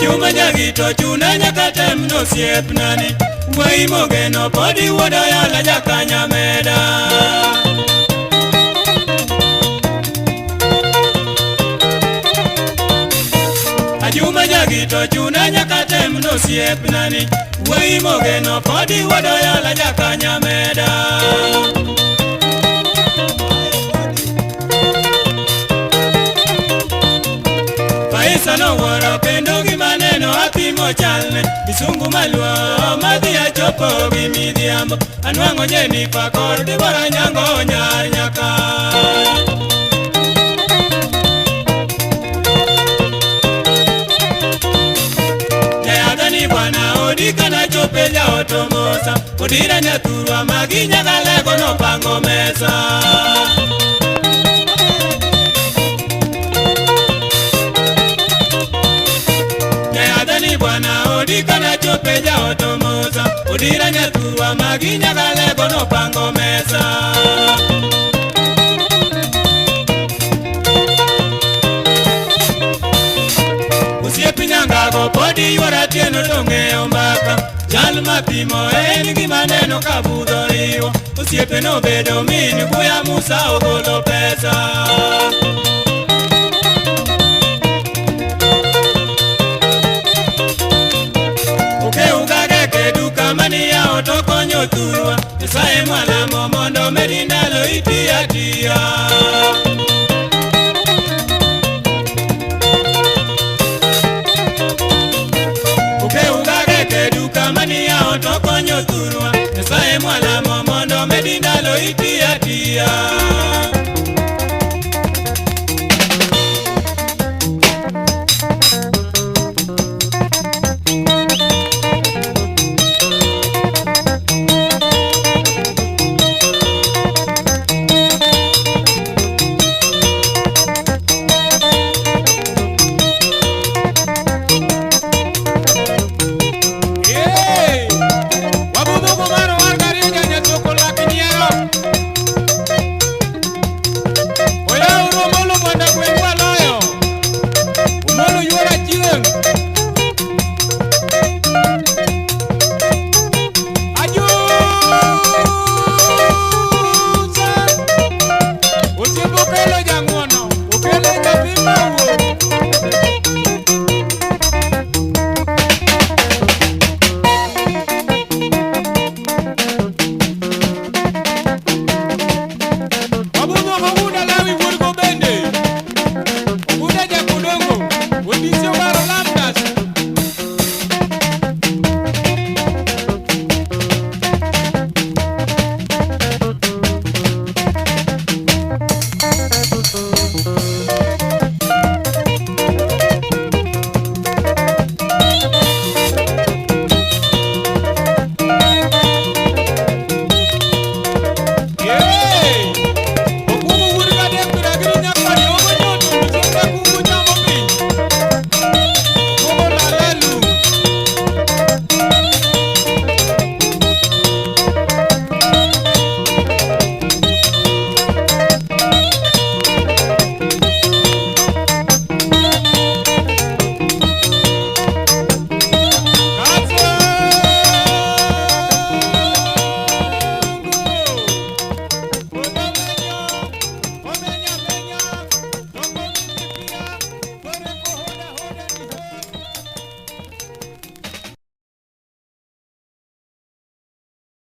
Ajuma jagito chuna nyaka tem nosiepnani Wuoyi mogeno podi wuod Oyala jakanyameda. Ajuma jagito chuna nyaka tem nosiepnani Wuoyi mogeno podi wuod Oyala jakanyameda. Paisa nowuoro kendo gima neno apimo chalne Misungu maluo madhi achopo gi midhiambo Anwang'o Jenifa kod Debora Nyango nyar nyaka. Jayadhani bwana odi kana chope jaot omosa Odira nyathurwa magi nyagalego nopango mesa. Jayadhani bwana odi kana chope jaot omosa Odira nyathurwa magi nyagalego nopango mesa. Osiep nyangago podi yworo Atieno tong'eyo mbaka Chal mapimo en gima neno ka budho riwo Osiepe nobedo min kuya Musa ogolo pesa. Okew gageke duka mani yawo to konyo thurwa Nyasaye mwalamo mondo medi ndalo iti atiya. Okew gageke duka mani yawo to konyo thurwa Nyasaye mwalamo mondo medi ndalo iti atiya.